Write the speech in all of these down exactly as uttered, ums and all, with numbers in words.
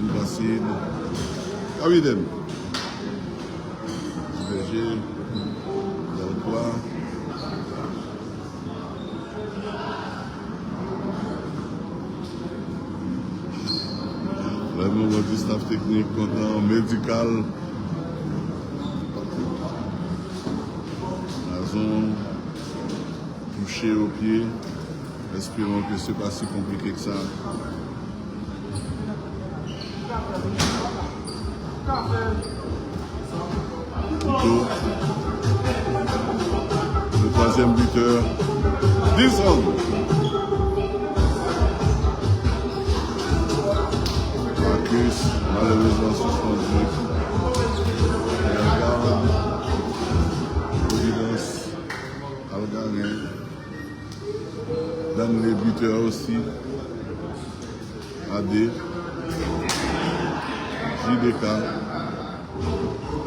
Basid, kapitèn. Bèje, Delkwa. Lè nou wè di staff teknik kontan, medikal. Nazon touche o pye. Espérons que c'est pas si compliqué que ça. Plutôt, le troisième buteur, Dison. Marcus, malheureusement suspendu. Regarde, Providence, Algarin. Danley, buteur aussi. Ade. J D K.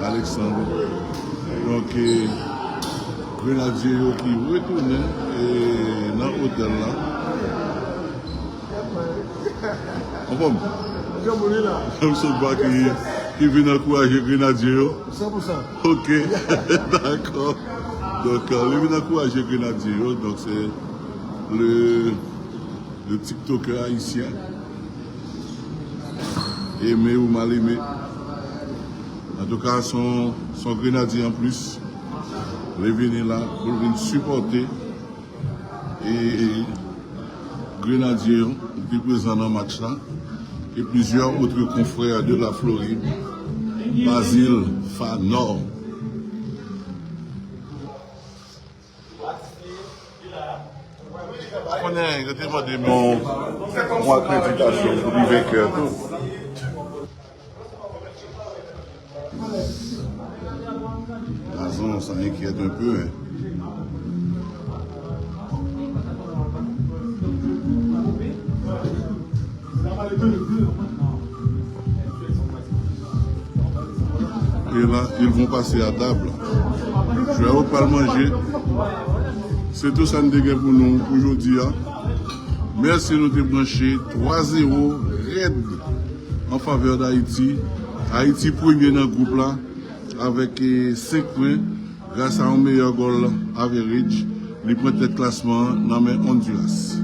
Alexandre. Donk, eh, Grenadye yo ki retounen, eh, nan otèl la. Anfòm? Granmoun wi la. M sot ba ki, ki vin ankouraje Grenadye yo. San pou san. Ok, dakò. Donk, eh, li vin ankouraje Grenadye yo. Donk, se le, le TikToker ayisyen. Eme ou mal eme. Antouka, se yon, se yon Grenadye anplis. Li vini la pou l vin sipòte e, e Grenadye yo ki prezan nan match la. E plizyè otre konfrè de la Florid, Basile Fanor. Konnen yo te mande m yon, yon akreditasyon pou li venkè tou. Nazon, ça inquiète un peu, hein. Et là, ils vont passer à table. Jwè yo pral manje. Se tou sa n te gen pou nou pou jodi a. Mèsi, nou te branche twa zewo rèd an favè Dayiti. Ayiti premye nan gwoup la avèk, eh, senk pwen gras a yon meyè gòl average. Li pran tèt klasman an nan men Honduras.